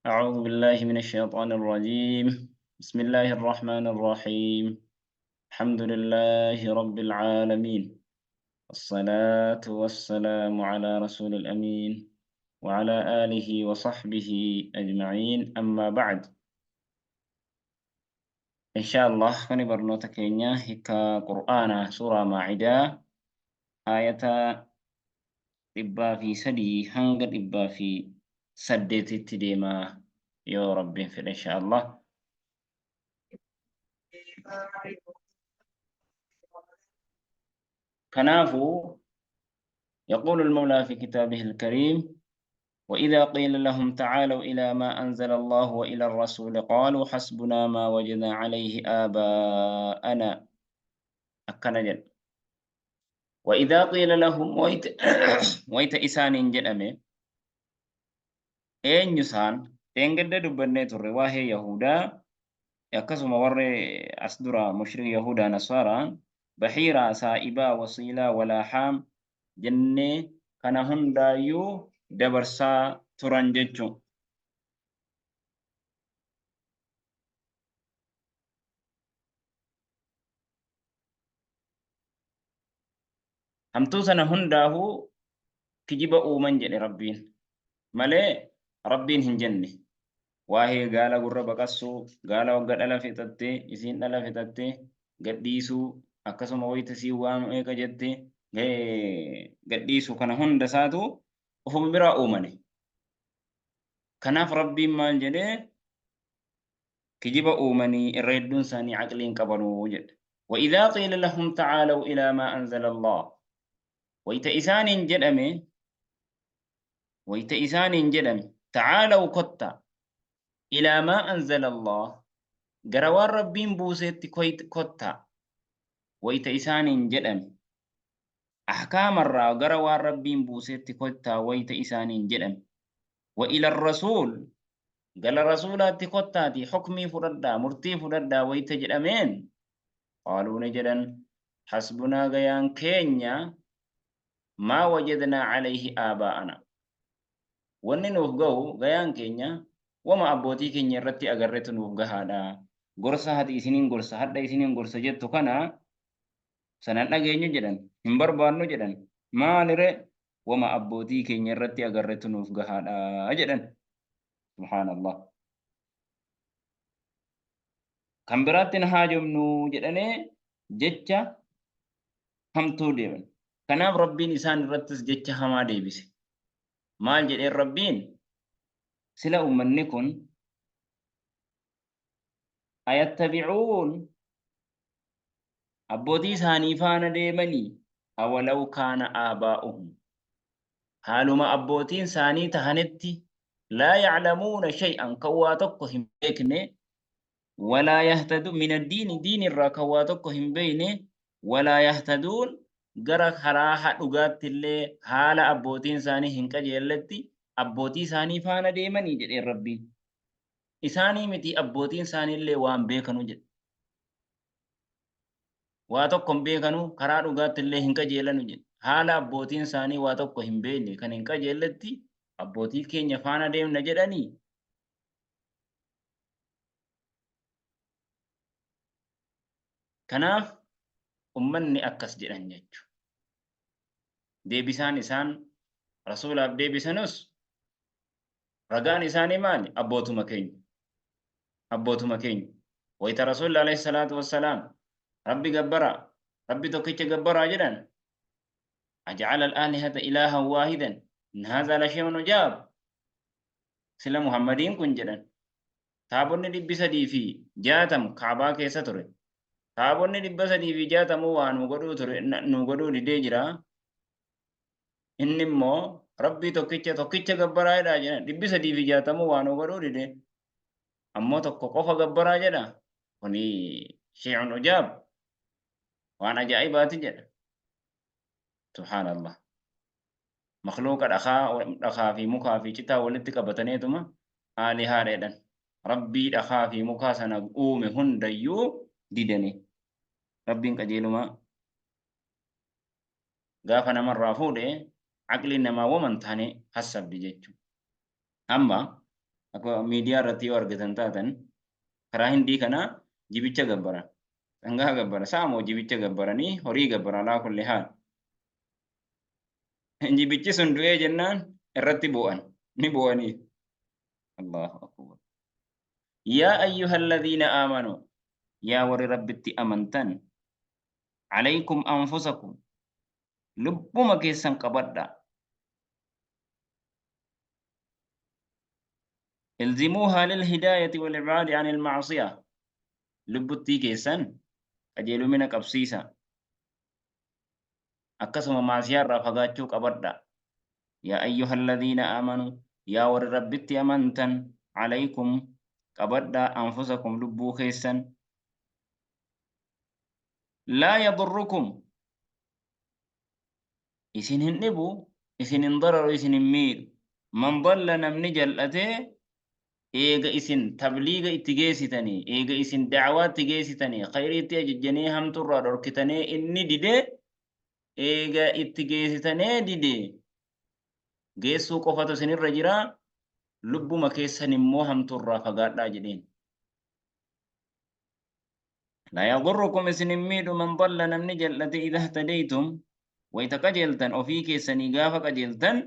أعوذ بالله من الشيطان الرجيم. بسم الله الرحمن الرحيم. الحمد لله رب العالمين، والصلاة والسلام على رسول الأمين وعلى آله وصحبه أجمعين. أما بعد، إن شاء الله كن برنوتا كينيا هكا قرآن سورة ماعدة آية 103 hanga 108tti deema yoo Rabbiin fedhe insha Allah. Kanaafuu يقول المولى في كتابه الكريم: وإذا قيل لهم تعالوا إلى ما أنزل الله وإلى الرسول قالوا حسبنا ما وجدنا عليه آباءنا. أكن جل وإذا قيل لهم ويت إسان جدمه eenyu isaan dheengadda dubbannee turre waa'ee Yahudaa, akkasuma warri as dura mushrik Yahudaa Nasaaraa, Bahiiraa, Saa'ibaa, Wasiilaa, Walaahaam jennee kana hundaayyuu dabarsaa turan jechuun. Hamtuu sana hundaahuu kijiba uuman jedhe Rabbiin malee Rabbiin hin jenne. Waa'ee gaala gurra baqassuu, gaala wagga dhala fixattee, isiin dhala fixattee gadhiisuu, akkasuma wayita isiin waan meeqa jette gadhiisuu, kana hunda isaatu ofuma biraa uumane. Kanaaf Rabbiin maal jedhee? Kijiba uumanii, irra hedduun isaanii aqlii hin qabanuu jedhe. وإذا قيل لهم تعالوا إلى ما أنزل الله، wayita isaaniin jedhame, wayita isaaniin jedhame, تعالوا kotta, إلى ما أنزل الله, gara waan Rabbiin buuseetti kotta wayita isaaniin jedhame, ahkaamarraa gara waan Rabbiin buuseetti kottaa wayita isaaniin jedhame, وإلى الرسول, gara rasuulaatti kottaati hukmii fudhadhaa, murtii fudhadhaa wayita jedhameen, قالوا ni jedhan, حسبنا gayaan keenya, ما وجدنا عليه آباءنا, wanni nuuf gahu, gayaan keenya wama abbootii keenya irratti agarretu nuuf gahaadha. Gorsa hati isiniin gorsa hadha isiniin gorsa jettu kana sanan dhageenyu jedhan, hin barbaannu jedhan. Maalire, wama abbootii keenya irratti agarretu nuuf gahaadha jedhan. Subhaanallah. Kan biraatti hin haajomnu jedhanii jecha hamtuu deeman. Kanaaf Rabbiin isaan irrattis jecha hamaa deebise. Maal jedheen Rabbiin? Sila ummanni kun ayattabi'uun abbootii isaanii faana deemanii, أولو كان آباؤهم, haaluma abbootiin isaanii tahanitti, لا يعلمون شيئا, kan waa tokko hin beekne, ولا يهتدون من الدين, diin irraa kan waa tokko hin beekne, ولا يهتدون, gara karaa dhugaatti illee haala abbootiin isaanii hin qajeelletti abbootii isaanii faana deemanii jedheen Rabbiin. Isaanii miti, abbootiin isaanii illee waan beekanu jedhe. Waa tokko hin beekanu, karaa dhugaatti illee hin qajeelanu jedhe. Haala abbootiin isaanii waa tokko hin beekne, kan hin qajeelletti abbootii keenya faana deemna jedhanii. Kanaaf ummanni akkas jedhan jechuudha. Deebisaan isaan rasuulaaf deebisanus ragaan isaanii maali? Abbootuma keenya. Abbootuma keenya. Wayita Rasuulli عليه الصلاة والسلام Rabbi gabbaraa, Rabbi tokkicha gabbaraa jedhan, أجعل الآلهة إلها واحدا إن هذا لشيء عجاب. Sila Muhammadiin kun jedhan. Taabonni 360 Kaabaa keessa ture. Taabonni 360 waa nu godhuu ture, nu godhuu didee jira. Inni immoo Rabbii tokkicha tokkicha gabbaraa jedhaa jedhan. 360 waa nu godhuu didee. Ammoo tokko qofa gabbaraa jedha. Kuni شيء عجاب, waan ajaa'ibaati jedha. Subhaanallah. Makluuqa dhakaa, dhakaa fi mukaa fi citaa walitti qabataniituma aalihaa jedhan. Rabbii dhakaa fi mukaa sana uume hundayyuu didanii. Rabbiin qajeelumaa gaafa namarraa fuudhe aqliin namaa waman taane hassabdi jechuudha. Amma Akka miidiyaa irratti yoo argitan taatan karaa Hindii kana jibicha gabbaran. Sangaa gabbara. Sa'a moo jibicha gabbaranii horii gabbaran alaa kulli haal. Jibichi sun du'ee jennaan irratti boo'an. Ni boo'aniif. Allahu akbar. Yaa ayyuhalladhiina aamanu yaa warri Rabbitti amantan alaykum anfusakum lubbuma keessan qabadhaa. Ilzimuuhaa lil hidaayati wal ibaadi anil ma'asiyaa lubbuttii keessan qajeelumina qabsiisa. Akkasuma maasiyaa irraa fagaachuu qabadhaa. Yaa ayyuhalladhiina aamanu yaa warri Rabbitti amantan alaykum qabadhaa anfusakum lubbuu keessan laa yadurrukum isin hin dhibu isin hin dararu isin hin miidhu man dalla namni jal'atee eega isin tabliiga itti geessitanii eega isin da'awaa itti geessitanii khayriitti ajajjanii hamtuurraa dhorkitanii inni didee eega itti geessitanii didee geessuu qofatu isinirra jira lubbuma keessan immoo hamtuurraa fagaadhaa jedheen. Laa yadurrukum isin hin miidhu man dalla namni jal'ate idha ihtadaytum wayta qajeeltan ofii keessanii gaafa qajeeltan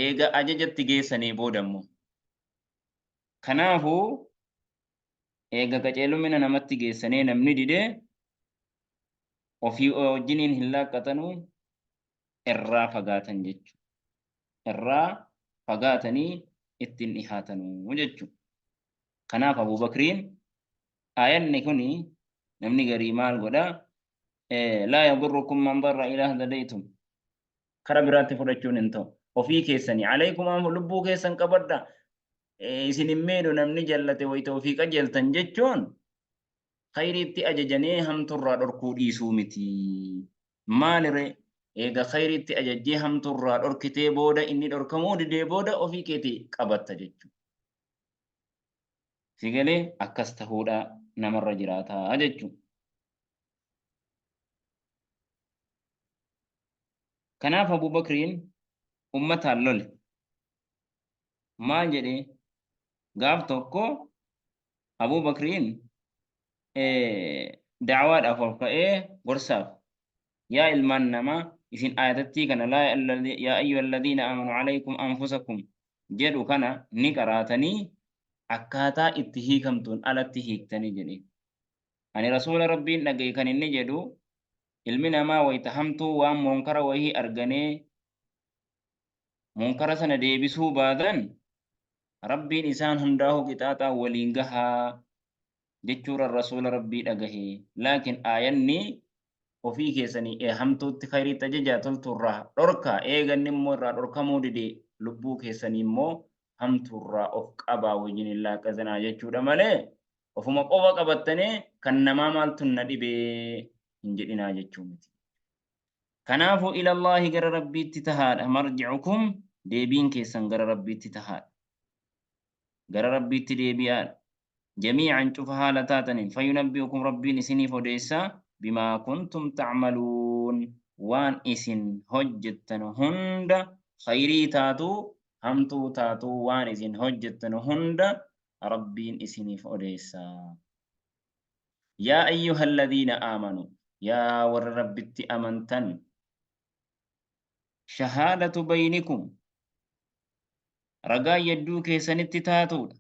eega ajajatti geessanii booda immoo. Kanaafuu eega qaceelumina namatti geessanii namni dide ofii wajjiniin hin laaqqatanuu irraa fagaatan jechuudha. Irraa fagaatanii ittiin dhihaatanuu jechuudha. Kanaaf Abubakriin aayanni kuni namni garii maal godha? Laa yadurrukum man darra ilaa hadaytum. Kara biraatti fudhachuun hin ta'u. Ofii keessanii alaykum lubbuu keessan qabadha. Isin hin miidhu namni jallate wayita ofii qajeeltan jechuun khayriitti ajajanii hamturraa dhorkuu dhiisuu miti. Maalire eega khayriitti ajajjee hamturraa dhorkitee booda inni dhorkamuu didee booda ofii keetii qabatta jechuudha. Si galee akkas tahuudha namarra jiraata jechuudha. Kanaaf Abubakriin ummataan lole. Maal jedhee gaaf tokko Abubakriin da'awaadhaaf ol ka'ee gorsaaf yaa ilmaan namaa isin aayatattii kana laa yaa ayyuhalladhiina aamanu alaykum anfusakum jedhu kana ni qaraatanii akkaataa itti hiikamtuun alatti hiiktanii jedhe. Ani rasuula rabbiin dhagaye kan inni jedhu ilmi namaa wayta hamtuu waan munkara wahii arganee munkara sana deebisuu baatan rabbiin isaan hundaahuu qixaaxaa waliin gahaa jechuurran rasuula rabbii dhagahe. Laakiin aayanni ofii keessanii ee hamtuutti khayriitti ajajaa toltuurraa dhorkaa eeganni immoo irraa dhorkamuu dide lubbuu keessanii immoo hamtuurraa of qabaa wajjin hin laaqqazinaa jechuudha malee ofuma qofa qabattanii kan namaa maaltu na dhibee hin jedhinaa jechuu miti. Kanaafuu ilallaahi gara rabbiitti tahaadha marji'ukum deebiin keessan gara rabbiitti tahaadha. Gara Rabbiitti deebi'aadha. Jamii'an cufa haala taataniin fayunabbi'ukum Rabbiin isiniif odeessa bimaa kuntum ta'maluun waan isin hojjettan hunda khayrii taatuu hamtuu taatuu waan isin hojjettan hunda Rabbiin isiniif odeessa. Yaa ayyuhalladhiina aamanu yaa warra Rabbitti amantan shahaadatu baynikum ragaan yedduu keessanitti taatuudha.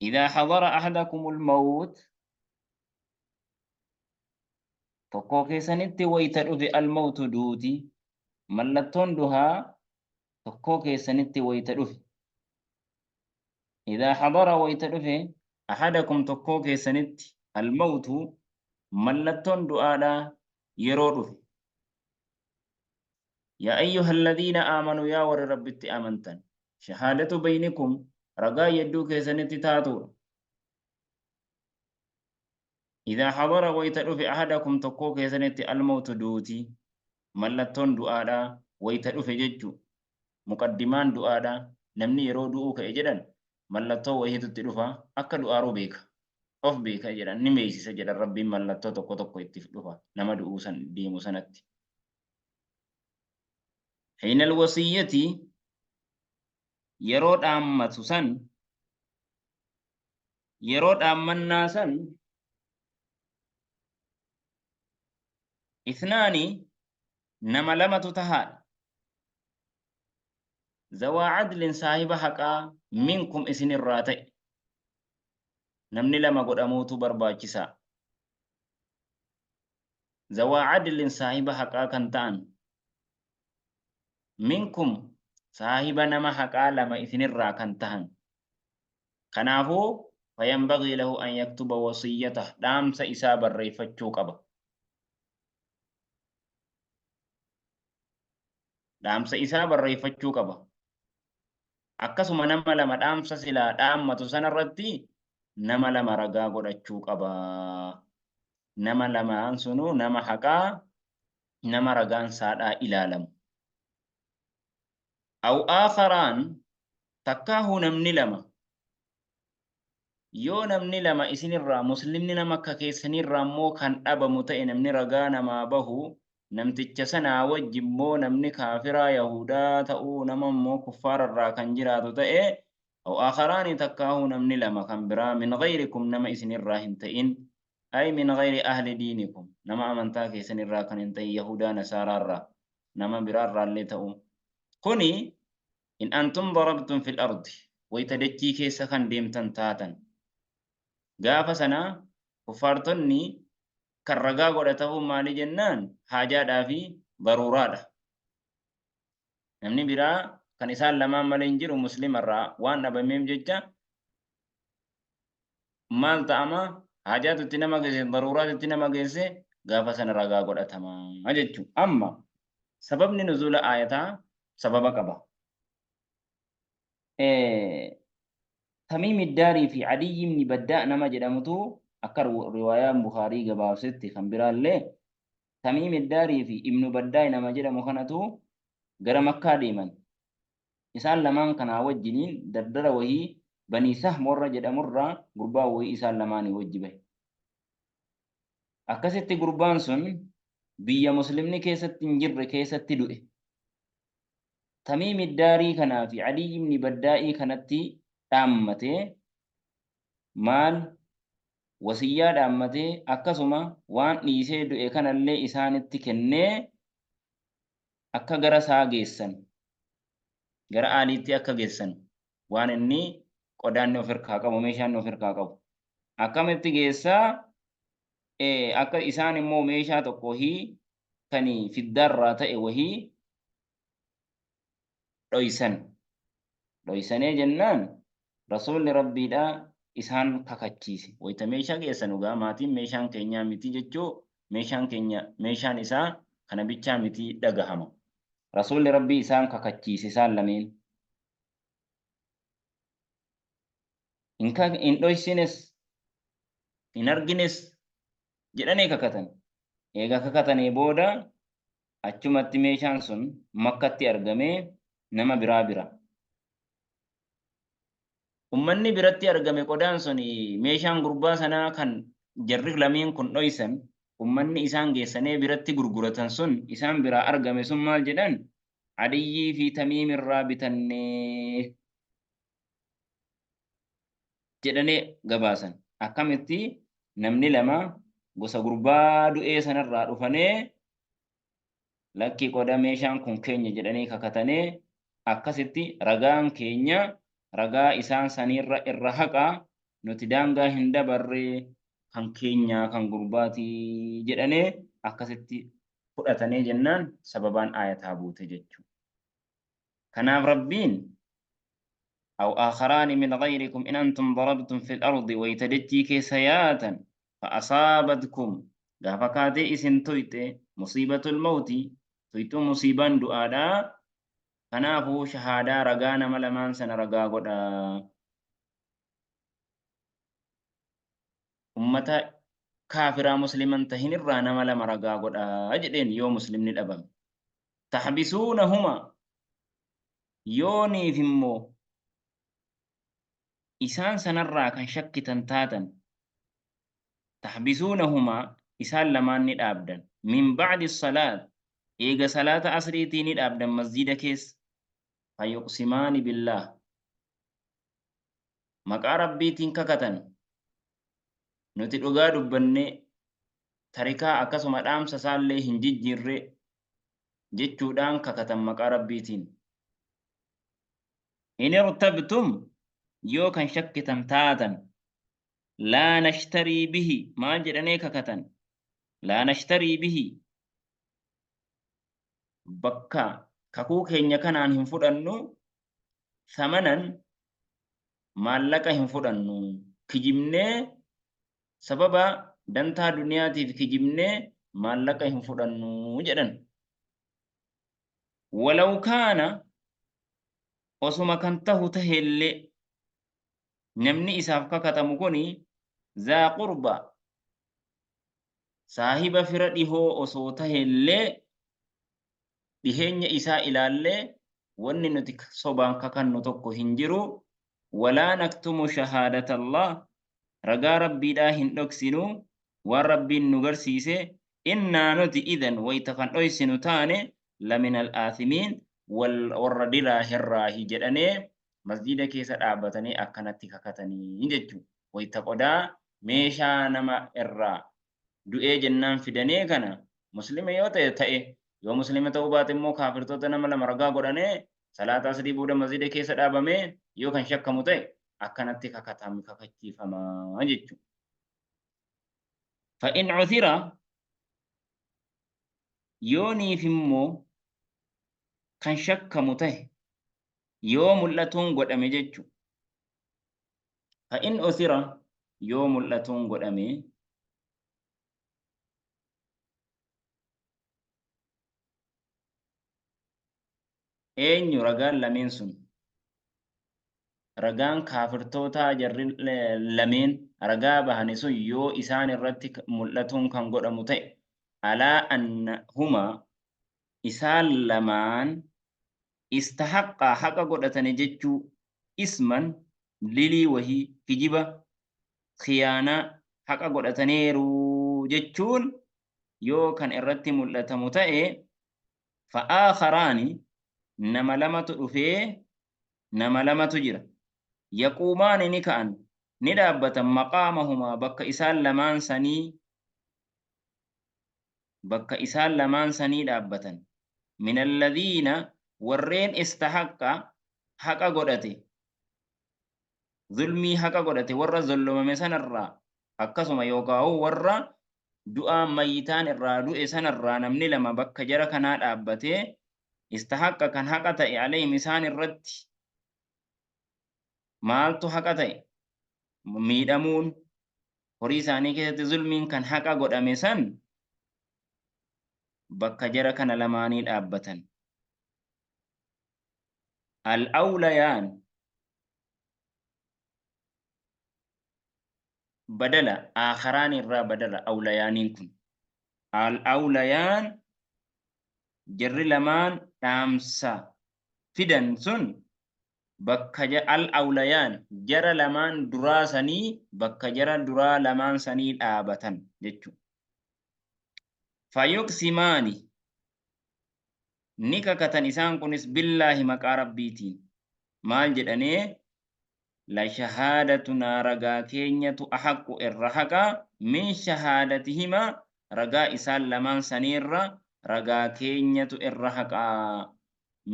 Idaa hadara ahadakumul mawut tokkoo keessanitti wayta dhufe almawtu duuti mallattoon duhaa tokkoo keessanitti wayta dhufe. Idaa hadara wayta dhufe ahadakum tokkoo keessanitti almawtu mallattoon du'aadhaa yeroo dhufe. Yaa ayyuhalladhiina aamanuu yaa warri Rabbitti amantan shahaadatu baynikum ragaa yedduu keessanitti taatuudha. Idaa hadara wayta dhufe ahadakum tokkoo keessanitti almawtu duuti mallattoon du'aadhaa wayta dhufe jechuu muqaddimaan du'aadhaa namni yeroo du'uu ka'e jedhan mallattoo wahiitu itti dhufa akka du'aaruu beeka of beeka jedhan ni meeysisa jedhan Rabbiin mallattoo tokko tokko itti dhufa nama du'uu san deemu sanatti. Hiina alwasiyyati Yeroo dhaammatu san, yeroo dhaammannaa san, ithnaani, nama lamatu tahaadha. Zawaa cadlin, saahiba haqaa, minkum, isinirraa ta'e. Namni lama godhamuutu barbaachisaa. Zawaa cadlin, saahiba haqaa kan ta'an, minkum, saahiba nama haqaa lama isinirraa kan tahan. Kanaafuu fayanbagii lahu an yaktuba wasiyyatah, dhaamsa isaa barreeffachuu qaba. Dhaamsa isaa barreeffachuu qaba. Akkasuma nama lama dhaamsa silaa dhaammatu sanarratti nama lama ragaa godhachuu qaba. Nama lamaan sunuu nama haqaa, nama ragaan saadhaa ilaalamu. Aw aakharaan, takkaahuu namni lama. Yoo namni lama isinirraa, muslimni nama akka keessaniirraa immoo kan dhabamu ta'e, namni ragaa namaa bahu, namticha sanaa wajji immoo namni kaafiraa, yahudaa ta'uu, nama immoo kuffaararraa kan jiraatu ta'e, aw aakharaani, takkaahuu namni lama kan biraa, min ghayrikum, nama isinirraa hin ta'in, ay min ghayri ahli diinikum, nama amantaa keessanirraa kan hin ta'in, yahudaa nasaaraarraa nama biraarraallee ta'u. Kuni in antum darabtum fil ardi, wayta dachii keessa kan deemtan taatan. Gaafa sana kuffaartonni kan ragaa godhatahuun maali jennaan, haajaadhaa fi daruuraadha. Namni biraa kan isaan lamaan malee hin jiru, muslimarraa waan dhabameef jecha maal ta'ama, haajaatu itti nama geesse, daruuraatu itti nama geesse, gaafa sana ragaa godhatama jechuudha. Amma sababni nuzuula aayataa sababa qaba. Tamiim Iddaarii fi Adiyyi ibn Baddaa nama jedhamutu, akka riwaayaan Bukhaarii gabaabsetti kan biraallee, Tamiim Iddaarii fi Ibnu Baddaa nama jedhamu kanatu gara Makkaa deeman. Isaan lamaan kanaa wajjiniin dardara wahii Banii Sahm warra jedhamurraa gurbaan wahii isaan lamaanii wajji bahe. Akkasitti gurbaan sun biyya muslimni keessatti hin jirre keessatti du'e. Tamiim Iddaarii kanaa fi Adiyyi ibn Baddaa'ii kanatti dhaammatee, maal wasiyyaa dhaammatee, akkasuma waan dhiisee du'e kanallee isaanitti kennee akka gara isaa geessan, gara aaliitti akka geessan, waan inni qodaanni of hirkaa qabu, meeshaan inni of hirkaa qabu akkamitti geessaa, akka isaan immoo meeshaa tokko wahii kan fiddaarraa ta'e wahii dhoysan. Dhoysanee jennaan rasuulli rabbiidha isaan kakachiise. Wayita meeshaa geessan dhugaa maatiin meeshaan keenyaa miti jechuu, meeshaan keenya meeshaan isaa kana bichaa miti dhagahama. Rasuulli rabbii isaan kakachiise isaan lameen. Hin dhoysines, hin argines jedhanii kakatan. Eega kakatanii booda achumatti meeshaan sun Makkatti argamee nama biraa bira. Ummanni biratti argame qodaan sun, meeshaan gurbaa sanaa kan jarri lameen kun dhoysan, ummanni isaan geessanee biratti gurguratan sun isaan biraa argame sun maal jedhan? Adiyyii fi Tamiim irraa bitannee jedhanii gabaasan. Akkamitti namni lama gosa gurbaa du'ee sanarraa dhufanee, lakki qoda meeshaan kun keenya jedhanii kakatanii, akkasitti ragaan keenya ragaa isaan saniirra irra haqa, nuti daangaa hin dabarre, kan keenyaa kan gurbaatii jedhanii akkasitti fudhatanii jennaan sababaan aayataa buute jechuudha. Kanaaf Rabbiin aw aakharaani min ghayrikum in antum darabtum fil ardi, wayta dachii keessa yaatan, fa asaabatkum, gaafa kaatee isin tuyxe, musiibatul mawti, tuyxuu musiibaan du'aadhaa. Kanaafuu shahaadaa, ragaa nama lamaan sana ragaa godhaa. Ummata kaafiraa musliman tahin irraa nama lama ragaa godhaa jedheen yoo muslimni dhabame. Tahbisuunahuma, yooniif immoo isaan sanarraa kan shakkitan taatan, tahbisuunahumaa, isaan lamaan ni dhaabdan, min ba'di salaat, eega salaata asriitii ni dhaabdan masjida keessa, fayuqsimaani billaah. Maqaa Rabbiitiin kakatan. Nuti dhugaa dubbannee tarikaa akkasuma dhaamsa isaallee hin jijjiirre jechuudhaan kakatan maqaa Rabbiitiin. In irtabtum yoo kan shakkitan taatan laa nashtarii bihi maal jedhanee kakatan laa nashtarii bihi bakka kakuu keenya kanaan hin fudhannu samanan maallaqa hin fudhannu kijibnee sababa dantaa duniyaatiif kijibnee maallaqa hin fudhannu jedhan. Walaw kaana osuma kan tahu tahellee namni isaaf kakatamu kuni zaa qurba saahiba fira dhihoo osoo tahellee dhiheenya isaa ilaallee wanni nuti sobaan kakannu tokko hin jiru walaa naktumu shahaadatallah ragaa rabbiidhaa hin dhoksinu waan rabbiin nu garsiise innaa nuti idan wayta kan dhoysinu taane laminal aathimiin warra dilaa hirraahi jedhanee masjiida keessa dhaabbatanii akkanatti kakatanii jechuudha. Wayta qodaa meeshaa nama irraa du'ee jennaan fidanee kana muslima yoo ta'e ta'e yoo muslima ta'uu baate immoo kaafirtoota nama lama ragaa godhanee salaata asrii booda masjiida keessa dhaabamee yoo kan shakkamu ta'e akkanatti kakatame kakachiifama jechuudha. Fa'in cuthira yooniif immoo kan shakkamu ta'e yoo mul'atuun godhame jechuudha. Fa'in usira yoo mul'atuun godhame eenyu ragaan lameen sun ragaan kaafirtootaa jarri lameen ragaa bahani sun yoo isaan irratti mul'atuun kan godhamu ta'e alaa annahuma isaan lamaan istahaqqaa haqa godhatani jechuu isman lilii wahii kijiba khiyaanaa haqa godhataneeru jechuun yoo kan irratti mul'atamu ta'e fa'aakharaani nama lamatu dhufee nama lamatu jira yaquumaani ni ka'an ni dhaabbatan maqaamahumaa bakka isaan lamaan sanii bakka isaan lamaan sanii dhaabbatan min alladhiina warreen istahaqqa haqa godhate zulmii haqa godhate warra zollomame sanarraa akkasuma yookaan warra du'aa mayitaan irraa du'e sanarraa namni lama bakka jara kanaa dhaabbatee istahaqqa kan haqa ta'e alayhim isaan irratti maaltu haqa ta'e miidhamuun horii isaanii keessatti zulmiin kan haqa godhame san bakka jara kana lamaanii dhaabbatan. Al-awlayaan badala aakaraan irraa badala awlayaaniin kun. Al-awlayaan jarri lamaan dhaamsa fidan sun bakka al-awlayaan jara lamaan duraa sanii bakka jara duraa lamaan sanii dhaabatan jechuudha. Fayuqsimaani ni kakatan isaan kunis billaahi maqaa rabbiitiin maal jedhanee la shahaadatunaa ragaa keenyatu ahaqqu irra haqa min shahaadatihimaa ragaa isaan lamaan saniirra ragaa keenyatu irra haqaa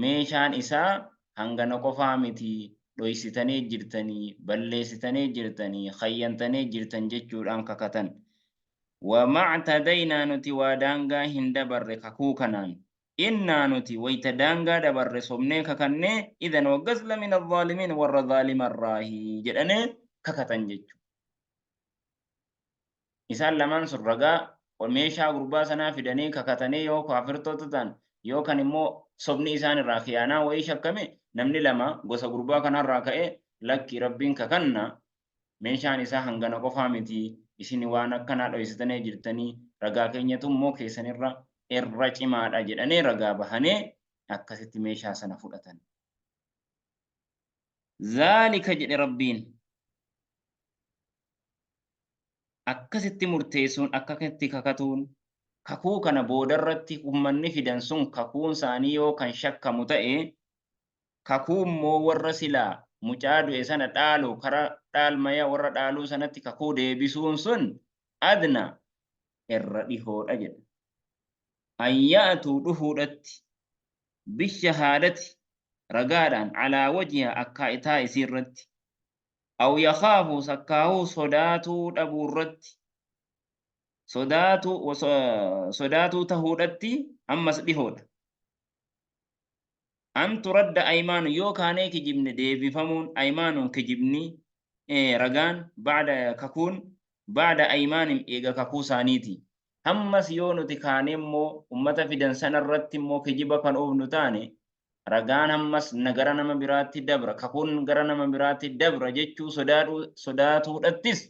meeshaan isaa hangana qofaa miti dhoysitanii jirtanii balleessitanii jirtanii khayyantanii jirtan jechuudhaan kakatan Wa ma'tadaynaa nuti waa daangaa hin dabarre kakuu kanaan. Innaa nuti wayta daangaa dabarre sobnee kakannee idan waggas lamina zaalimiin warra zaalimarraahi jedhanee kakatan jechuudha. Isaan lamaan sun ragaa meeshaa gurbaa sanaa fidanii kakatanii yoo kaafirtoota ta'an yoo kan immoo sobni isaan irraa khiyaanaa wayii shakkame namni lama gosa gurbaa kanarraa ka'ee lakki rabbiin kakanna meeshaan isaa hangana qofaa miti isin waan akkanaa dhoysitanii jirtanii ragaa keenyatu immoo keessanirra irra cimaadha jedhanii ragaa bahanee akkasitti meeshaa sana fudhatan. Zaalika jedhe Rabbiin akkasitti murteessuun akkasitti kakatuun kakuu kana boodarratti ummanni fidan sun kakuun isaanii yoo kan shakkamu ta'e kakuu immoo warra silaa mucaa du'e sana dhaalu kara dhaalmaya warra dhaaluu sanatti kakuu deebisuun sun adna irra dhihoodha jedha. An ya'tuu dhufuudhatti bishahaadati ragaadhaan alaa wajiha akkaataa isii irratti aw yakhaafuu sakkaahuu sodaatuu dhabuu irratti sodaatuu sodaatuu tahuudhatti ammas dhihoodha. An turadda aymaanu yoo kaanee kijibne deebifamuun aymaanuun kijibni ragaan ba'da kakuun ba'da aymaanim eega kakuu isaaniiti. Hammas yoo nuti kaanee immoo ummata fidan sana irratti immoo kijiba kan oofnu taane ragaan hammas na gara nama biraatti dabra kakuun gara nama biraatti dabra jechuu sodaadhuu sodaatuudhattis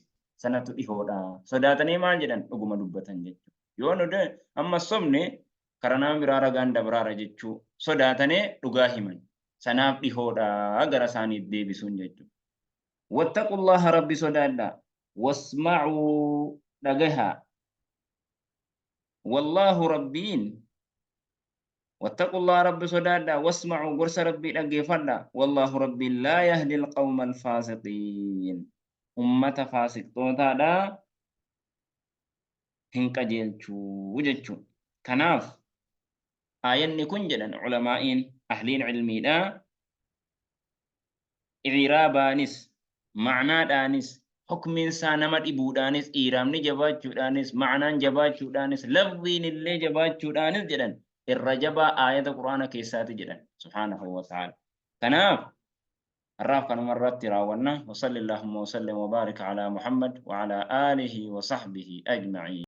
sanatu dhihoodha. Sodaatanii maal jedhan dhuguma dubbatan jechuudha. Yoo nuti ammas sobne kara nama biraa ragaan dabraara jechuu sodaatanee dhugaa himan. Sanaaf dhihoodha gara isaaniif deebisuun jechuudha. Wattaqullaha Rabbi sodaadhaa. Wasma'uu dhagahaa. Wallaahu Rabbiin Wattaqullaha Rabbi sodaadhaa. Wasma'uu gorsa Rabbii dhaggeeffadhaa. Wallaahu Rabbiin laa yahdi alqawma alfaasiqiin. Ummata faasiqxootaadhaa hin qajeelchu jechuudha. Kanaaf aayanni kun jedhan ulamaa'iin ahliin ilmiidha. I'iraabaanis ma'naadhaanis hukmiin isaa nama dhibuudhaanis i'iraabni jabaachuudhaanis ma'naan jabaachuudhaanis lafziin illee jabaachuudhaanis jedhan irra jabaa aayata qur'aana keessaati jedhan subhaanahu wa ta'ala. Kanaaf Har'aaf kanuma irratti raawwanna. Wa salli Allahumma wa sallim wa baarik alaa Muhammad wa alaa aalihi wa sahbihi ajma'iin.